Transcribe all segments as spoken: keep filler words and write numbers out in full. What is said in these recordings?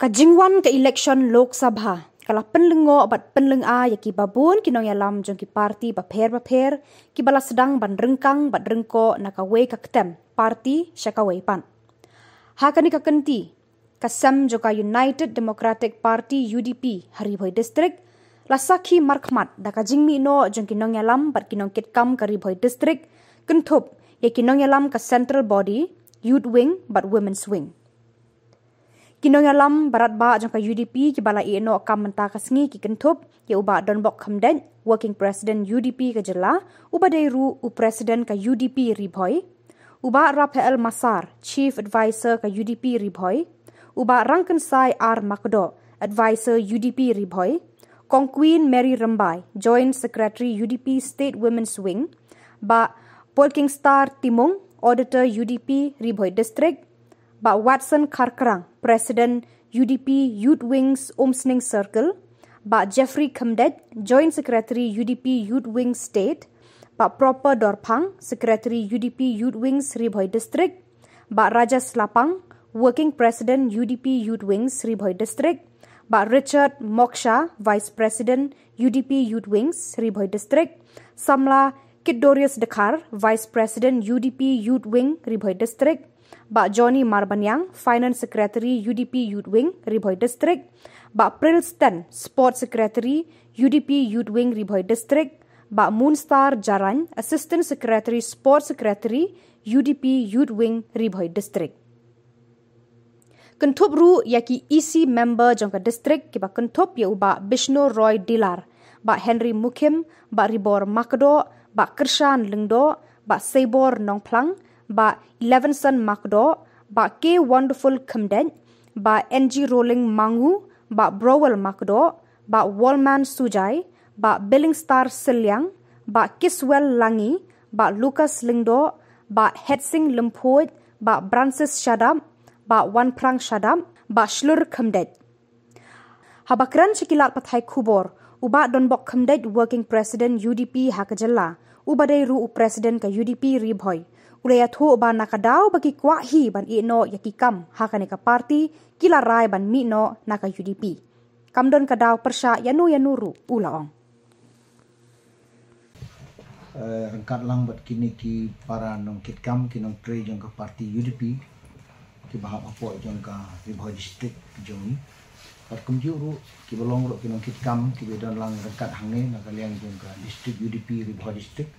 Ka jingwan ka election Lok Sabha ka la pynlyngngoh bad pynlynga ïa ki babun ki nongïalam jong ki parti bapher bapher, ki ba la sdang ban ryngkang bad ryngkoh na kawei ka ktem parti sha kawei pat. Ha kane ka kynti, ka sem jong ka United Democratic Party, U D P, ha Ri Bhoi District la sakhi markhmat da ka jingmih noh jong ki nongïalam bad ki nongkitkam ka Ri Bhoi District, kynthup ïa ki nongïalam ka Central Body, Youth Wing bad Women's Wing. Ki nongïalam baroh ba jong ka U D P ki ba la ïeh noh kam mynta ka sngi ki kynthup ïa u Bah Donbok Khymdeit, Working President U D P ka jylla, u ba dei ruh u President ka U D P Ri Bhoi, u Bah Raphael Masar, Chief Advisor ka U D P Ri Bhoi, u Bah Rangkynsai R Makdoh, Advisor U D P Ri Bhoi, Kong Queen Mary Rymbai, Joint Secretary U D P State Women's Wing, Bah Polkingstar Timung, Auditor U D P Ri Bhoi District, Bah Watson Kharkrang, President U D P Youth Wings Umsning Circle, Bah Jeffrey Khymdeit, Joint Secretary U D P Youth Wings State, Bah Proper Dorphang, Secretary U D P Youth Wings Ri Bhoi District, Bah Rajesh Lapang, Working President U D P Youth Wings Ri Bhoi District, Bah Richard Moksha, Vice President U D P Youth Wings Ri Bhoi District, Samla Kidorius Dkhar, Vice President U D P Youth Wing Ri Bhoi District, Bah Johnny Marbaniang, Finance Secretary U D P Youth Wing Ri Bhoi District, Bah Pril Sten, Sports Secretary U D P Youth Wing Ri Bhoi District, Bah Moonstar Jarain, Assistant Secretary Sports Secretary U D P Youth Wing Ri Bhoi District. Kynthup ruh ïa ki E C member jong ka district ki ba kynthup ïa u Bah Bishnu Roy Dilar, Bah Henry Mukhim, Bah Ribor Makdoh, Bah Kyrshan Lyngdoh, Bah Seibor Nongphlang, Bah Levinson Makdoh, Bah K Wonderful Khymdeit, Bah N G Rolling Mangu, Bah Browell Makdoh, Bah Wallman Sujai, Bah Billingstar Sylliang, Bah Kiswell Langi, Bah Lucas Lyngdoh, Bah Hetsing Lymphuid, Bah Brancis Shadap, Bah Wanphrang Shadap, Bah Shlur Khymdeit. Haba kren sha ki lad pathai khubor, u Bah Donbok Khymdeit, Working President U D P ha ka jylla, u ba dei ruh u President ka U D P Ri Bhoi, u la ïathuh ba na ka daw ba ki kwah hi ban ïeh noh ïa ki kam ha kane ka parti, ki la rai ban mih noh na ka U D P. Kam don ka daw pyrshah ïano ïano ruh, u la ong. Eh, ryngkat lang bad kine ki para nongkitkam, ki nongtrei jong ka parti U D P, ki ba hap hapoh jong ka Ri Bhoi District jong ngi. Bad kumjuh ruh ki ba long ruh ki nongkitkam ki ba don lang ryngkat hangne na ka liang jong ka District U D P Ri Bhoi District,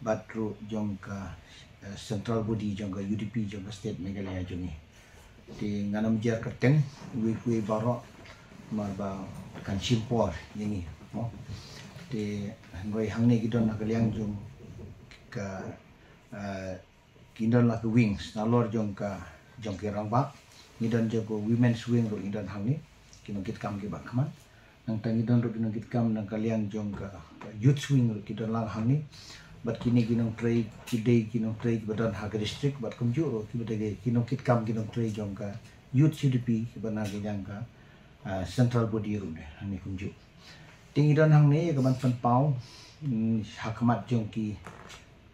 bad ruh jong ka, eh, Central Body jong ka U D P jong ka State Meghalaya jong ngi. Te ngan ym jer kyrteng uwei uwei baroh, namar ba kan shim por ïa ngi, mo. Te hynrei hangne ki don na ka liang jong ka, eh, ki don la ka wings, nalor jong ka, jong ki rangbah. Ngi don jong ka women's wing ruh ngi don hangne, ki nongkitkam ki ba khmat. Nangta ngi don ruh ki nongkitkam na ka liang jong ka youth wing ruh ki don lang hangne. Bad kine ki nongtrei, ki dei ki nongtrei ki ba don ha ka district, bad kumjuh ruh ki ba dei ki nongkitkam, ki nongtrei jong ka youth U D P ki ba na ka liang ka, ah, Central Body ruh dei hangne kumjuh. Te ngi don hangne ïa ka ban pynpaw, mm, ha khmat jong ki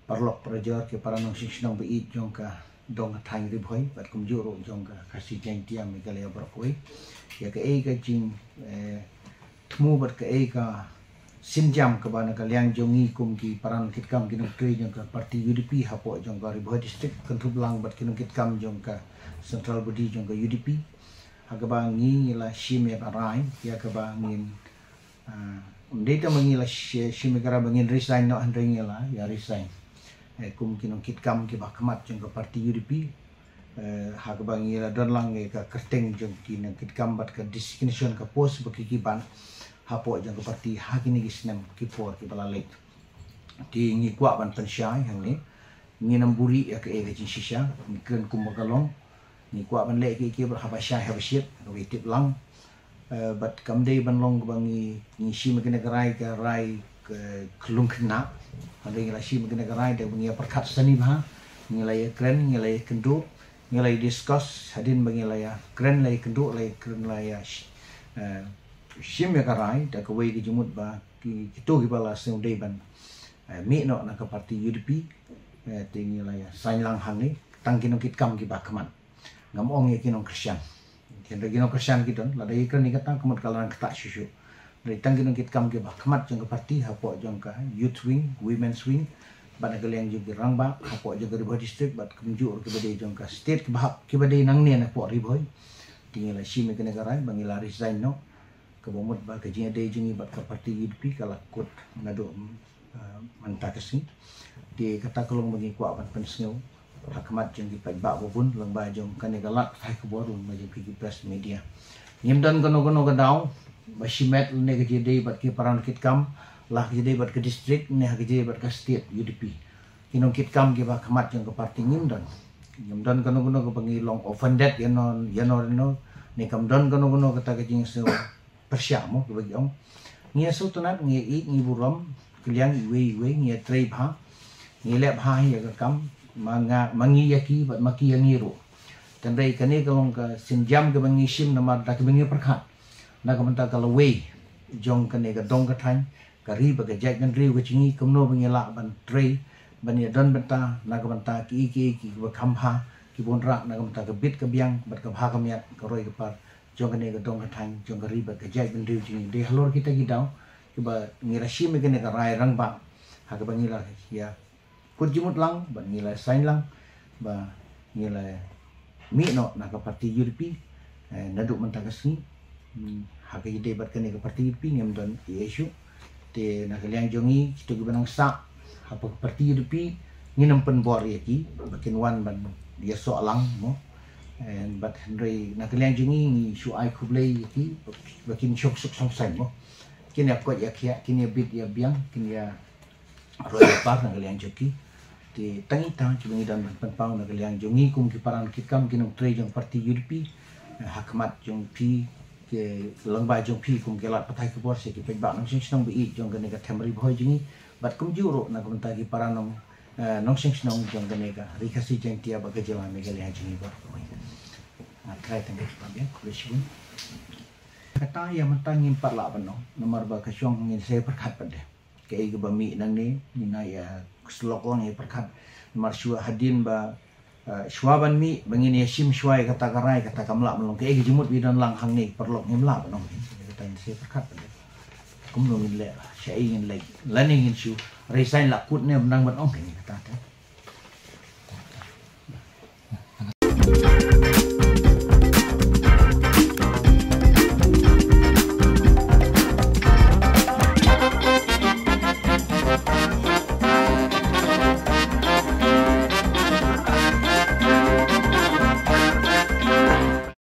paralok parajor, ki para nongshong shnong ba ïeit jong ka dong ka thaiñ Ri Bhoi, bad kumjuh ruh jong ka Khasi Jaiñtia Meghalaya baroh kawei, ïa kaei ka jing, eh, thmu bad kaei ka sienjam kaba na ka liang jong ngi kum ki para nongkitkam, ki nongtrei jong ka parti U D P hapoh jong ka Ri Bhoi District, kynthup lang bad ki nongkitkam jong ka Central Body jong ka U D P, ha kaba ngi la shim ïa ka rai ïa kaba ngin, ah, ym dei tang ba ngi la shi-, shim ïa ka rai ba ngin resign noh, hynrei ngi la ïa resign, eh, kum ki nongkitkam ki ba khmat jong ka parti U D P. Eh, ha kaba ngi la don lang ïa ka kyrteng jong ki nongkitkam bad ka designation ka post ba ki, ki ban hapoh jong ka parti ha kine ki snem ki por ki ba la leit. Te ngi kwah ban pynshai hangne, ngin ym buhrieh ïa kaei ka jingshisha, ngi kren kumba ka long. Ngi kwah ban leh kiei kiei bad haba shai haba shit, kaba ïa tip lang. Eh, bad kam dei ban long kaba ngi, ngi shim ïa kane ka rai, ka rai ka khlung khynnah. Hynrei ngi la shim ïa kane ka rai da kaba ngi ïa pyrkhat sani bha, ngi la ïa kren, ngi la ïa kynduh, ngi la ïa discuss, hadien ba ngi la ïa kren, la ïa kynduh, la ïa kren, la ïa sh-, eh, shim ïa ka rai da kawei ka jingmut ba ki, kito kiba la sngewdei ban, eh, mih noh na ka parti U D P, eh, te ngi la ïa sign lang hangne, tang ki nongkitkam kiba khmat. Ngam ong ïa ki nongkyrshan. Hynrei ki nongkyrshan ki don, lada ki kren ïa kata ka mut ka la nang ktah shuh shuh. Hynrei tang ki nongkitkam kiba ha khmat jong ka party, hapoh jong ka youth wing, women's wing, bad na ka liang jong ki rangbah, hapoh jong ka Ri Bhoi District, bad kumjuh ruh kiba dei jong ka state kiba hap, kiba dei nangne napoh Ri Bhoi. Te ngi la shim ïa kane ka rai ba ngi la resign noh. Kaba mut ba ka jingïadei jong ngi bad ka party U D P ka la kut naduh, uh, mynta ka sngi. Te kata ka long ba ngi kwah ban pynsngew ha khmat jong ki paidbah ba bun, lyngba jong kane ka lad pathai khubor, lyngba jong phi ki press media. Ngim don kano kano ka daw ba shimet lane ka jingïadei bad ki para nongkitkam, la ha ka jingïadei bad ka district ne ha ka jingïadei bad ka state U D P. Ki nongkitkam kiba ha khmat jong ka party ngim don. Ngim don kano kano kaba ngi long offended ïano ïano ïano, ne kam don kano kano kata ka jingsngew pyrshah mo kaba ngi ong. Ngi ïa sngewtynnat, ngi ïa ïeit, ngi burom, ka liang iwei iwei, ngi ïa trei bha, ngi leh bha ïa ka kam, ma nga, ma ngi ïa ki, bad ma ki ïa ngi ruh. Hynrei kane ka long ka sienjam kaba ngi shim namar da kaba ngi pyrkhat na ka bynta ka lawei jong kane ka dong ka thaiñ, ka ri bad ka jaitbynriew ka jong ngi, kumno ba ngi lah ban trei, ban ïa don bynta na ka bynta kiei kiei kiba kham bha, ki bun rah na ka bynta ka bit ka biang bad ka bha ka miat, ka roi ka par jong kane ka dong ka thaiñ, jong ka ri bad ka jaitbynriew jong ngi. Dei halor kita ki daw kiba ngi la shim ïa kane ka rai rangbah, ha kaba ngi la ïa kut jingmut lang, bad ngi la sign lang ba ngi la mih noh na ka party U D P, eh, naduh mynta ka sngi. Hmm, ha ka ïadei bad kane ka party U D P ngim don ei ei shuh. Te na ka liang jong ngi, kito kiba nang sah hapoh ka party U D P, ngin ym pynbor ïa ki ba kin wan ban ïasoh lang mo. Eh, bad hynrei na ka liang jong ngi, ngi shu ai khublei ïa ki ba kin shong suk shong saiñ mo. Kin ïa koit ïa khiah, kin ïa bit ïa biang, kin ïa roi ïa par na ka liang jong ki. Te tang ita kiba ngi don ban pynpaw na ka liang jong ngi kum ki para nongkitkam, ki nongtrei jong party U D P, eh, ha khmat jong phi, ki lyngba jong phi kum ki lad pathai khubor, sha ki paidbah nongshong shnong ba ïeit jong kane ka them Ri Bhoi jong ngi, bad kumjuh ruh na ka bynta ki para nong, eh, nongshong shnong jong kane ka Ri Khasi Jaiñtia bad ka jylla Meghalaya jong ngi baroh kawei. Ah, trai tang ka jingpynbiang, khublei shibun. Kata ïa mynta ngim pat lah ban ong namar ba ka shong ngin sa pyrkhat pat de. Kaei kaba mih nangne, ngin ïa syllok lang ïa pyrkhat. Namar shuwa hadien ba, eh, shuwa ban mih ba ngin ïa shim shuwa ïa kata ka rai, kata kam lah ban long. Kaei ka jingmut ba don lang hangne, paralok, ngim lah ban ong. Kata ngin sa pyrkhat pat de. Kumno ngin leh, shaei ngin leh, lane ngin shu resign la kut ne ym nang ban ong kane kata te.